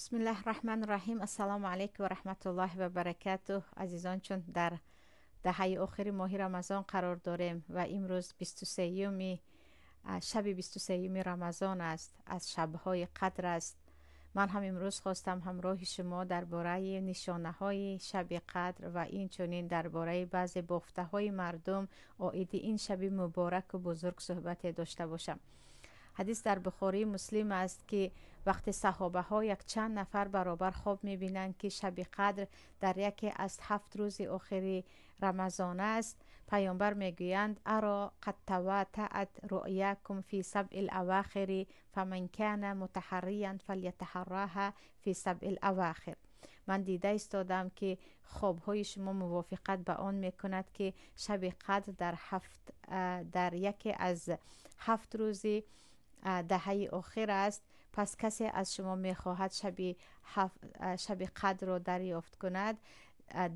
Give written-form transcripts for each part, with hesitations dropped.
Бисмиллаҳи раҳмани раҳим. Ассалому алайкум ва раҳматуллоҳи ва баракатуҳ. Азизон, чун дар даҳаи охири моҳи Рамазон қарор дорем ва имрӯз 23-юми шаби 23-юми Рамазон аст, аз шабҳои қадр аст. Ман ҳам имрӯз хостам ҳамроҳи шумо дар бораи нишонаҳои шаби қадр ва инчунин дар бораи баъзе бофтаҳои мардум оиди ин шаби мубораку бузург суҳбате дошта бошам. Ҳадис дар Бухории Муслим аст, ки вақте саҳобаҳо якчанд нафар баробар хоб мебинанд, ки шаби қадр дар яке аз 7 рӯзи охири Рамазон аст, паёмбар мегӯянд: аро қад таватаат руъякум фи сабъи лавахири фаман кана мутаҳарриян фалятаҳарраҳа фи сабъи лавахир. Ман дида истодам, ки хобҳои шумо мувофиқат ба он мекунад, ки шаби қадр дар яке аз 7 рӯзи даҳаи охир аст. Пас касе аз шумо мехоҳад шаби қадрро дарёфт кунад,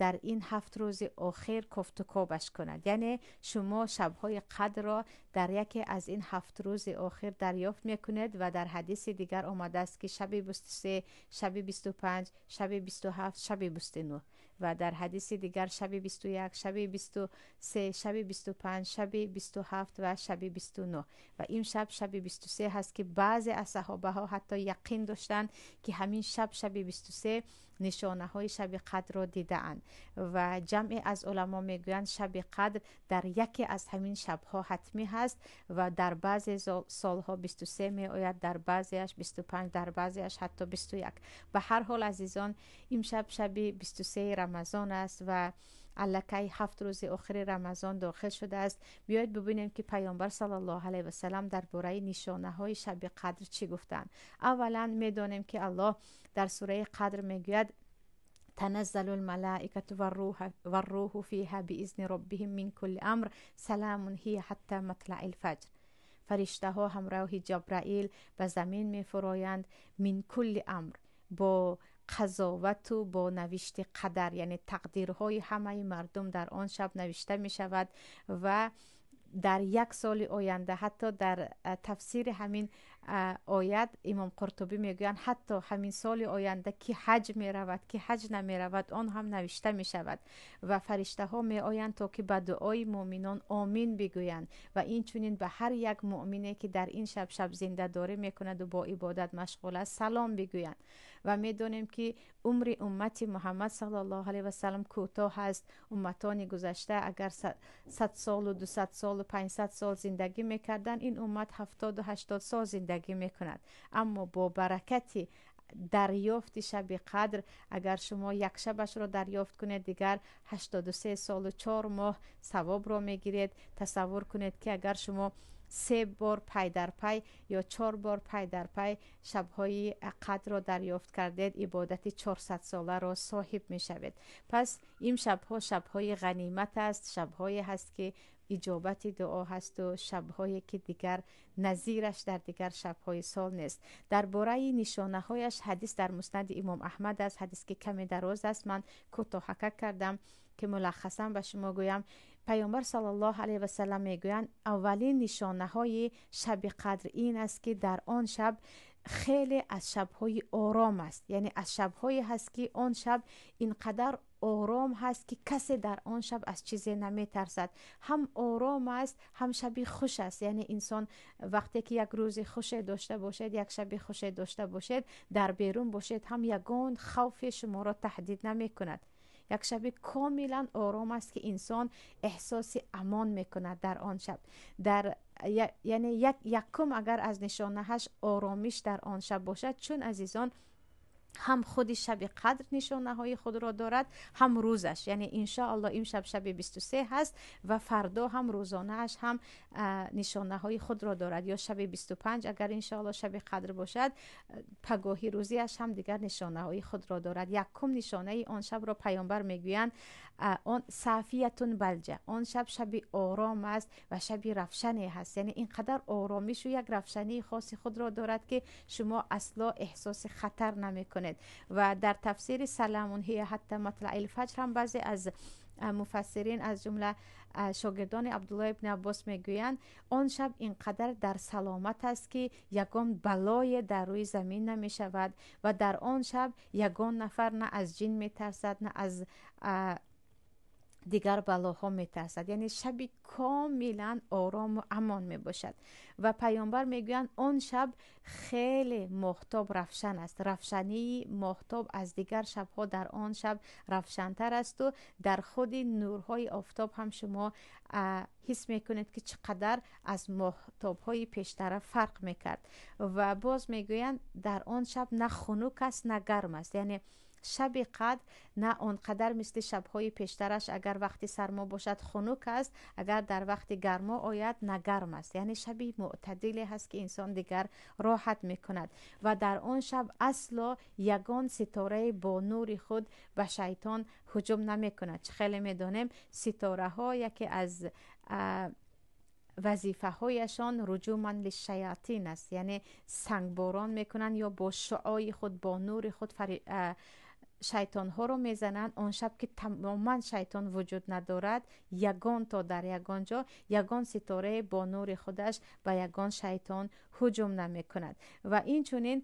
дар ин 7 рӯзи охир кофтукобаш кунад. Яъне шумо шабҳои қадрро дар яке аз ин 7 рӯзи охир дарёфт мекунед. Ва дар ҳадиси дигар омадааст, ки шаби 23, шаби 25, шаби 27, шаби 29 ва дар ҳадиси дигар шаби 21, шаби 23, шаби 25, шаби 27 ва шаби 29. Ва ин шаб шаби 23 ҳаст, ки баъзе аз саҳобаҳо ҳатто яқин доштанд, ки ҳамин шаб, шаби 23, нишонаҳои шаби қадрро дидаанд. Ва ҷамъе аз уламо мегӯянд, шаби қадр дар яке аз ҳамин шабҳо ҳатмӣ ҳаст ва дар баъзе солҳо 23 меояд, дар баъзеаш 25, дар баъзеаш ҳатто 21. Ба ҳар ҳол, азизон, имшаб шаби 23 Рамазон аст ва аллакай 7 рӯзи охири Рамазон дохил шудааст. Биёед бибинем, ки паёмбар саллаллоҳу алайҳи васалам дар бораи нишонаҳои шаби қадр чӣ гуфтанд. Аввалан, медонем, ки Аллоҳ дар сураи Қадр мегӯяд: تنزل الملائكة والروح فيها بإذن ربهم من كل أمر سلام هي حتى مطلع الفجر. Фариштаҳо ҳамроҳи Ҷабраил ба замин мефуроянд, من كل أمر, бо қазовату бо навишти қадар, яъне тақдирҳои ҳамаи мардум дар он шаб навишта мешавад ва дар як соли оянда. Ҳатто дар тафсири ҳамин оят имом Қуртубӣ мегӯянд, ҳатто ҳамин соли оянда ки ҳаҷ меравад, ки ҳаҷ намеравад, он ҳам навишта мешавад. Ва фариштаҳо меоянд, то ки ба дуои муъминон омин бигӯянд ва инчунин ба ҳар як муъмине, ки дар ин шаб шабзиндадорӣ мекунаду бо ибодат машғул аст, салом бигӯянд. Ва медонем, ки умри уммати Муҳаммад саллаллоҳу алайҳи васалам кӯтоҳ аст. Умматони гузашта агар 100 солу 200 солу 500 сол зиндагӣ мекарданд, ин уммат 70-у 80 сол зиндагӣ мекунад. Аммо бо баракати дарёфти шаби қадр, агар шумо як шабашро дарёфт кунед, дигар 83 солу 4 моҳ савобро мегиред. Тасаввур кунед, ки агар шумо се бор пай дар пай ё чор бор пай дар пай шабҳои қадрро дарёфт кардед, ибодати 400-соларо соҳиб мешавед. Пас ин шабҳо шабҳои ғанимат аст, шабҳое ҳаст, ки иҷобати дуо ҳасту шабҳое, ки дигар назираш дар дигар шабҳои сол нест. Дар бораи нишонаҳояш ҳадис дар Муснади имом Аҳмад аст. Ҳадис ки каме дароз аст, ман кӯтоҳака кардам, ки мулаххасан ба шумо гӯям. Паёмбар саллаллоҳу алайҳи васалам мегӯянд: аввалин нишонаҳои шаби қадр ин аст, ки дар он шаб хеле аз шабҳои ором аст, яъне аз шабҳое ҳаст, ки он шаб ин қадар ором ҳаст, ки касе дар он шаб аз чизе наметарсад. Ҳам ором аст, ҳам шаби хуш аст. Яъне инсон вақте ки як рӯзи хуше дошта бошед, як шаби хуше дошта бошед, дар берун бошед ҳам, ягон хавфе шуморо таҳдид намекунад. Як шаби комилан ором аст, ки инсон эҳсоси амон мекунад дар он шаб. Дар яъне якум, агар аз нишонаҳаш оромиш дар он шаб бошад, чун, азизон, ҳам худи шаби қадр нишонаҳои худро дорад, ҳам рӯзаш. Яъне, иншоалло, имшаб шаби 23 ҳаст ва фардо ҳам рӯзонааш ҳам нишонаҳои худро дорад. Ё шаби 25, агар, иншоалло, шаби қадр бошад, пагоҳи рӯзиаш ҳам дигар нишонаҳои худро дорад. Якум нишонаи он шабро паёмбар мегӯянд: он صافية بلجة, он шаб шаби ором аст ва шаби равшане ҳаст. Яъне ин қадар оромишу як равшании хоси худро дорад, ки шумо асло эҳсоси хатар намекунед. Ва дар тафсири سلام هي حتى مطلع الفجر ҳам баъзе аз муфассирин аз ҷумла шогирдони Абдуллоҳ ибни Аббос мегӯянд, он шаб инқадар дар саломат аст, ки ягон балое дар рӯи замин намешавад ва дар он шаб ягон нафар на аз ҷин метарсад, на аз дигар балоҳо метарсад. Яъне шаби комилан орому амон мебошад. Ва паёмбар мегӯянд, он шаб хеле моҳтоб равшан аст. Равшании моҳтоб аз дигар шабҳо дар он шаб равшантар асту дар худи нурҳои офтоб ҳам шумо ҳис мекунед, ки чӣ қадар аз моҳтобҳои пештара фарқ мекард. Ва боз мегӯянд, дар он шаб на хунук аст, на гарм аст. Яъне шаби қадр на он қадар мисли шабҳои пештараш, агар вақти сармо бошад, хунук аст, агар дар вақти гармо ояд, на гарм аст. Яъне шаби мӯътадиле ҳаст, ки инсон дигар роҳат мекунад. Ва дар он шаб асло ягон ситорае бо нури худ ба шайтон ҳуҷум намекунад. Чӣ хеле медонем, ситораҳо яке аз вазифаҳояшон руҷуман лишшаятин аст, яъне сангборон мекунанд ё бо шуои худ, бо нури худ шайтонҳоро мезананд. Он шаб ки тамоман шайтон вуҷуд надорад, ягон то дар ягон ҷо ягон ситорае бо нури худаш ба ягон шайтон ҳуҷум намекунад. Ва инчунин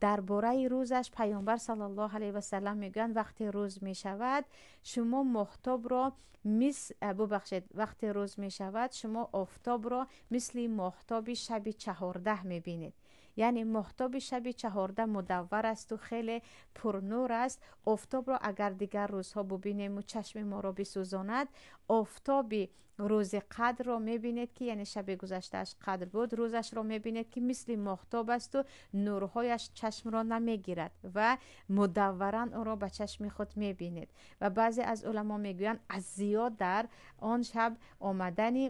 дар бораи рӯзаш паёмбар саллаллоҳу алайҳи васаллам мегӯянд, вақте рӯз мешавад, шумо моҳтобро мис бубахшед, вақте рӯз мешавад, шумо офтобро мисли моҳтоби шаби 14 мебинед. Яъне моҳтоби шаби 14 мудаввар асту хеле пурнур аст. Офтобро агар дигар рӯзҳо бубинему чашми моро бисӯзонад, офтоби рӯзи қадрро мебинед, ки яъне шаби гузаштааш қадр буд, рӯзашро мебинед, ки мисли моҳтоб асту нурҳояш чашмро намегирад ва мудавваран онро ба чашми худ мебинед. Ва баъзе аз уламо мегӯянд, аз зиёд дар он шаб омадани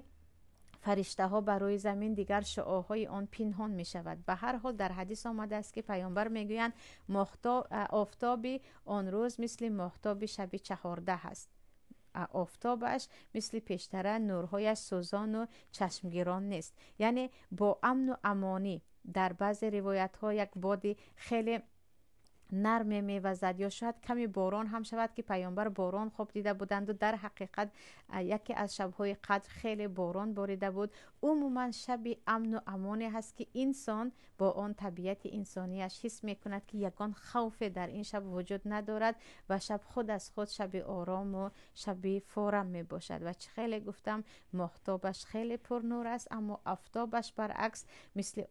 фариштаҳо ба рӯи замин дигар шуоҳои он пинҳон мешавад. Ба ҳар ҳол, дар ҳадис омадааст, ки паёмбар мегӯянд, офтоби он рӯз мисли моҳтоби шаби 14 аст. Офтобаш мисли пештара нурҳояш сӯзону чашмгирон нест. Яъне бо амну амонӣ. Дар баъзе ривоятҳо як боди хеле нарме мевазад ё шояд ками борон ҳам шавад, ки паёмбар борон хоб дида буданду дар ҳақиқат яке аз шабҳои қадр хеле борон борида буд. Умуман шаби амну амоне ҳаст, ки инсон бо он табиати инсонияш ҳис мекунад, ки ягон хавфе дар ин шаб вуҷуд надорад ва шаб худ аз худ шаби орому шаби форам мебошад. Ва чӣ хеле гуфтам, моҳтобаш хеле пурнур аст, аммо офтобаш баръакс мисли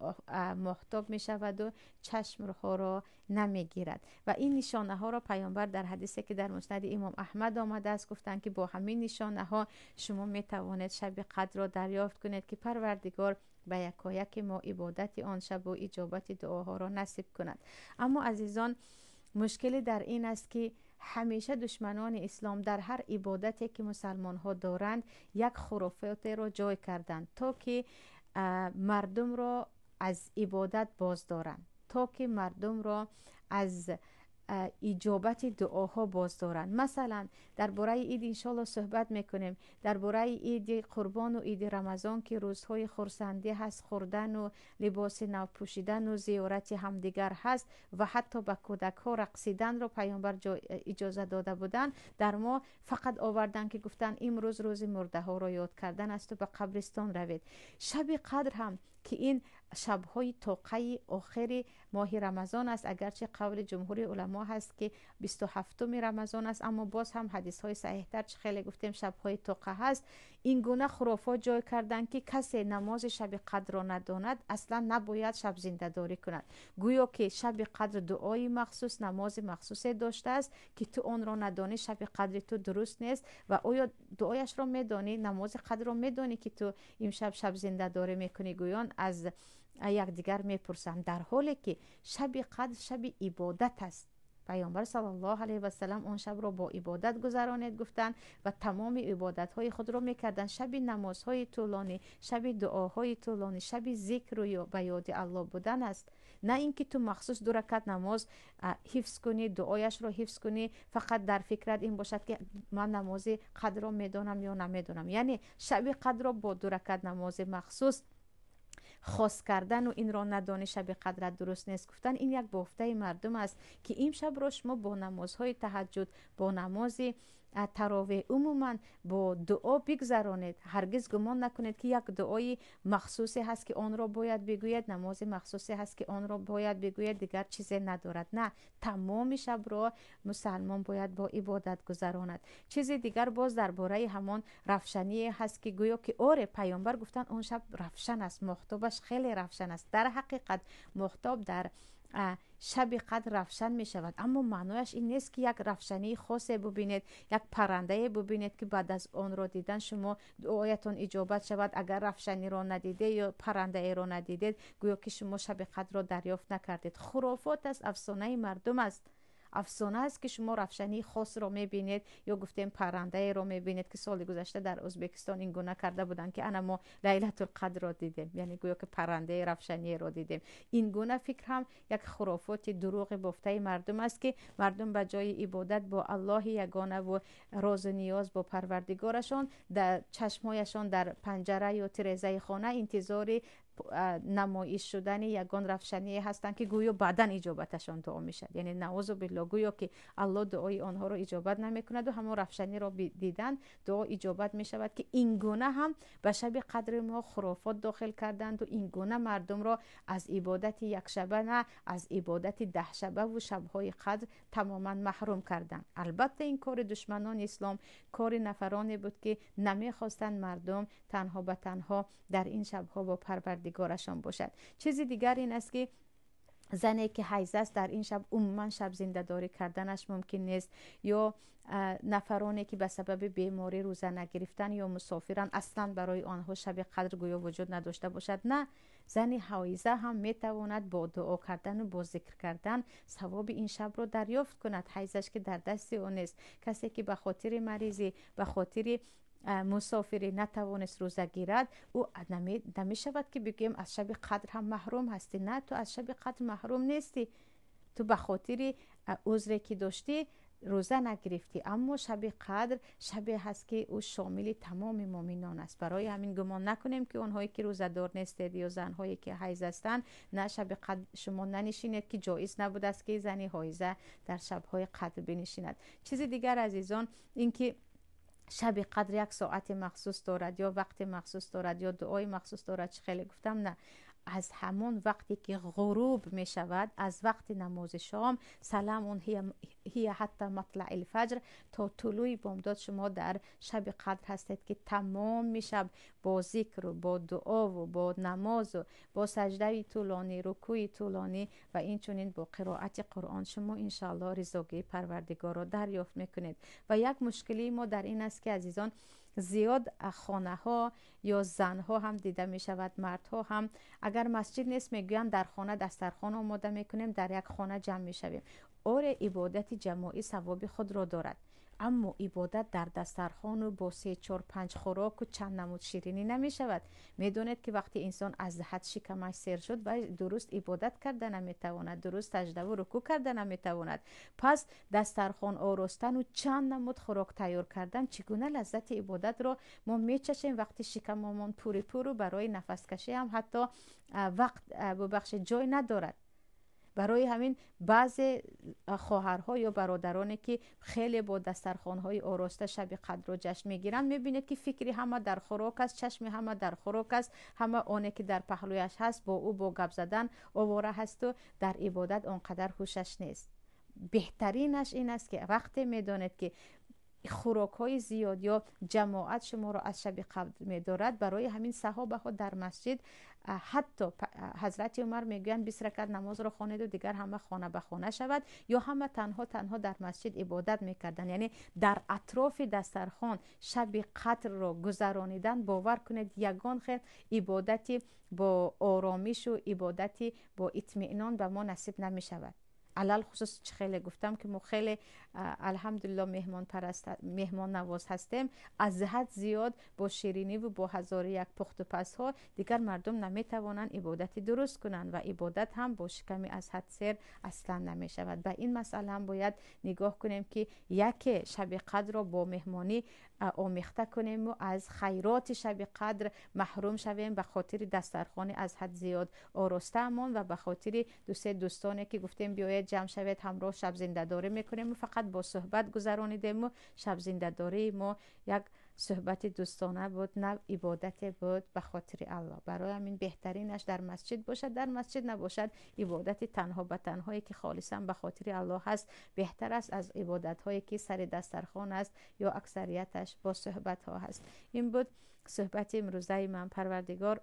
моҳтоб мешаваду чашмҳоро намегирад. Ва ин нишонаҳоро паёмбар дар ҳадисе, ки дар муснади имом Аҳмад омадааст, гуфтанд, ки бо ҳамин нишонаҳо шумо метавонед шаби қадрро дарёфт кунед, ки Парвардигор ба якояки мо ибодати он шабу иҷобати дуоҳоро насиб кунад. Аммо, азизон, мушкилӣ дар ин аст, ки ҳамеша душманони ислом дар ҳар ибодате, ки мусалмонҳо доранд, як хурофотеро ҷой карданд, то ки мардумро аз ибодат боз доранд, то ки мардумро аз иҷобати дуоҳо боз доранд. Масалан, дар бораи ид иншоалло суҳбат мекунем, дар бораи иди Қурбону иди Рамазон, ки рӯзҳои хурсандӣ ҳаст, хӯрдану либоси нав пӯшидану зиёрати ҳамдигар ҳаст ва ҳатто ба кӯдакҳо рақсиданро паёмбар иҷоза дода буданд. Дар мо фақат оварданд, ки гуфтанд, имрӯз рӯзи мурдаҳоро ёд кардан асту ба қабристон равед. Шаби қадр ҳам, ки ин шабҳои тоқаи охири моҳи Рамазон аст, агарчи қавли ҷумҳури уламо ҳаст, ки 27-уми Рамазон аст, аммо боз ҳам ҳадисҳои саҳиҳтар, чӣ хеле гуфтем, шабҳои тоқа ҳаст. Ин гуна хурофот ҷой карданд, ки касе намози шаби қадрро надонад, аслан набояд шабзиндадорӣ кунад. Гӯё ки шаби қадр дуои махсус, намози махсусе доштааст, ки ту онро надонӣ, шаби қадри ту дуруст нест. Ва оё дуояшро медонӣ, намози қадрро медонӣ, ки ту имшаб шабзиндадорӣ мекунӣ? Гӯён аз якдигар мепурсанд, дар ҳоле ки шаби қадр шаби ибодат аст. Паёмбар саллаллоҳу алайҳи васаллам он шабро бо ибодат гузаронед гуфтанд ва тамоми ибодатҳои худро мекарданд. Шаби намозҳои тӯлонӣ, шаби дуоҳои тӯлонӣ, шаби зикру ба ёди Аллоҳ будан аст, на ин ки ту махсус ду ракат намоз ҳифз кунӣ, дуояшро ҳифз кунӣ, фақат дар фикрат ин бошад, ки ман намози қадрро медонам ё намедонам. Яъне шаби қадрро бо ду ракат намози махсус хос кардану инро надонӣ, шаби қадрат дуруст нест гуфтан, ин як бофтаи мардум аст, ки ин шабро шумо бо намозҳои таҳаҷҷуд, бо намози таровеҳ, умуман бо дуо бигзаронед. Ҳаргиз гумон накунед, ки як дуои махсусе ҳаст, ки онро бояд бигӯед, намози махсусе ҳаст, ки онро бояд бигӯед, дигар чизе надорад. На, тамоми шабро мусалмон бояд бо ибодат гузаронад. Чизи дигар боз дар бораи ҳамон равшание ҳаст, ки гӯё ки оре, паёмбар гуфтанд, он шаб равшан аст, моҳтобаш хеле равшан аст. Дар ҳақиқат моҳтоб дар шаби қадр равшан мешавад, аммо маънояш ин нест, ки як равшании хосе бубинед, як паррандае бубинед, ки баъд аз онро дидан шумо дуоятон иҷобат шавад. Агар равшаниро надиде ё паррандаеро надидед, гӯё ки шумо шаби қадрро дарёфт накардед. Хурофот аст, афсонаи мардум аст. Афсона аст, ки шумо равшании хосро мебинед ё гуфтем паррандаеро мебинед, ки соли гузашта дар Ӯзбекистон ин гуна карда буданд, ки ана мо Лайлатулқадрро дидем, яъне гӯё ки паррандаи равшаниеро дидем. Ин гуна фикр ҳам як хурофоти дурӯғи бофтаи мардум аст, ки мардум ба ҷои ибодат бо Аллоҳи ягонаву розу ниёз бо Парвардигорашон, дар чашмҳояшон дар панҷара ё тирезаи хона интизори намоиш шудани ягон равшание ҳастанд, ки гӯё баъдан иҷобаташон дуо мешавад. Яъне наузу билло, гӯё ки Аллоҳ дуои онҳоро иҷобат намекунаду ҳамон равшаниро дидан дуо иҷобат мешавад, ки ин гуна ҳам ба шаби қадри мо хурофот дохил карданду ин гуна мардумро аз ибодати якшаба на, аз ибодати даҳшабаву шабҳои қадр тамоман маҳрум карданд. Албатта, ин кори душманони ислом, кори нафароне буд, ки намехостанд мардум танҳо ба танҳо дар ин шабҳо бо Парвардигорашон бошад. Чизи дигар ин аст, ки зане ки ҳайз аст, дар ин шаб умуман шаб зиндадорӣ карданаш мумкин нест, ё нафароне ки ба сабаби беморӣ рӯза нагирифтан ё мусофиран, аслан барои онҳо шаби қадр гӯё вуҷуд надошта бошад. На, зани ҳоиза ҳам метавонад бо дуо кардану бо зикр кардан савоби ин шабро дарёфт кунад, ҳайзаш ки дар дасти ӯ нест. Касе ки ба хотири маризӣ, ба хотири мусофирӣ натавонист рӯза гирад, ӯ намешавад, ки бигӯем аз шаби қадр ҳам маҳрум ҳастӣ. На, ту аз шаби қадр маҳрум нестӣ, ту ба хотири узре ки доштӣ рӯза нагирифтӣ, аммо шаби қадр шабе ҳаст, ки ӯ шомили тамоми муъминон аст. Барои ҳамин гумон накунем, ки онҳое ки рӯзадор нестед ё занҳое ки ҳайз ҳастанд, на, шаби қадр шумо нанишинед, ки ҷоиз набудааст, ки зани ҳоиза дар шабҳои қадр бинишинад. Чизи дигар, азизон, ин ки шаби қадр як соати махсус дорад ё вақти махсус дорад ё дуои махсус дорад, чӣ хеле гуфтам, на, аз ҳамон вақте ки ғуруб мешавад, аз вақти намози шом, سلام هي حتى مطلع الفجر, то тулӯи бомдод шумо дар шаби қадр ҳастед, ки тамоми шаб бо зикру бо дуову бо намозу бо саҷдаи тӯлонӣ, рукӯи тӯлонӣ ва инчунин бо қироати Қуръон шумо иншоаллоҳ ризогии Парвардигорро дарёфт мекунед. Ва як мушкилии мо дар ин аст, ки, азизон, зиёд хонаҳо ё занҳо ҳам дида мешавад, мардҳо ҳам, агар масҷид нест, мегӯянд дар хона дастархон омода мекунем, дар як хона ҷамъ мешавем. Оре, ибодати ҷамоӣ савоби худро дорад, аммо ибодат дар дастархону бо се, чор, панҷ хӯроку чанд намуд ширинӣ намешавад. Медонед, ки вақте инсон аз ҳад шикамаш сер шуд, вай дуруст ибодат карда наметавонад, дуруст саҷдаву рукӯ карда наметавонад. Пас дастархон оростану чанд намуд хӯрок тайёр кардан, чӣ гуна лаззати ибодатро мо мечашем, вақти шикамомон пури пуру барои нафаскашӣ ҳам ҳатто вақт, бубахшед, ҷой надорад? Барои ҳамин баъзе хоҳарҳо ё бародароне, ки хеле бо дастархонҳои ороста шаби қадрро ҷашн мегиранд, мебинед, ки фикри ҳама дар хӯрок аст, чашми ҳама дар хӯрок аст, ҳама оне ки дар паҳлӯяш ҳаст, бо ӯ бо гап задан овора ҳасту дар ибодат он қадар ҳушаш нест. Беҳтаринаш ин аст, ки вақте медонед, ки хӯрокҳои зиёд ё ҷамоат шуморо аз шаби қадр медорад, барои ҳамин саҳобаҳо дар масҷид, ҳатто ҳазрати Умар мегӯянд, 20 ракат намозро хонеду дигар ҳама хона ба хона шавад ё ҳама танҳо танҳо дар масҷид ибодат мекарданд. Яъне дар атрофи дастархон шаби қадрро гузаронидан, бовар кунед, ягон хел ибодати бо оромишу ибодати бо итмиънон ба мо насиб намешавад. Алалхусус, чӣ хеле гуфтам, ки мо хеле, алҳамдулилло, меҳмонпараст, меҳмоннавоз ҳастем, аз ҳад зиёд бо шириниву бо ҳазору як пухтупазҳо дигар мардум наметавонанд ибодати дуруст кунанд ва ибодат ҳам бо шиками аз ҳад сер аслан намешавад. Ба ин масъала ҳам бояд нигоҳ кунем, ки яке шаби қадрро бо меҳмонӣ омехта кунему аз хайроти шаби қадр маҳрум шавем ба хотири дастархони аз ҳад зиёд оростаамон ва ба хотири дусе дӯстоне, ки гуфтем биёед. Биёед ҷамъ шавед, ҳамроҳ шабзиндадорӣ мекунем. Фақат бо суҳбат гузаронидем. Шабзиндадории мо як суҳбати дӯстона буд, на ибодате буд ба хотири Аллоҳ. Барои ҳамин беҳтаринаш дар масҷид бошад. Дар масҷид набошад, ибодати танҳо ба танҳое ки холисан ба хотири Аллоҳ ҳаст, беҳтар аст аз ибодатҳое ки сари дастархон аст ё аксарияташ бо суҳбатҳо ҳаст. Ин буд суҳбати имрӯзаи ман. Парвардигор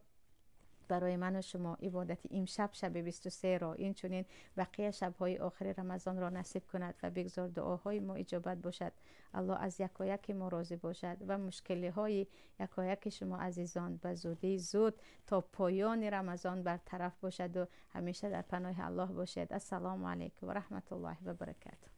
барои ману шумо ибодати имшаб, шаби 23-ро, инчунин бақия шабҳои охири Рамазонро насиб кунад ва бигзор дуоҳои мо иҷобат бошад. Аллоҳ аз якояки мо розӣ бошад ва мушкилиҳои якояки шумо азизон ба зудӣ зуд то поёни Рамазон бартараф бошад ва ҳамеша дар паноҳи Аллоҳ бошед. Ассалому алайкум ва раҳматуллоҳи ва баракатуҳ.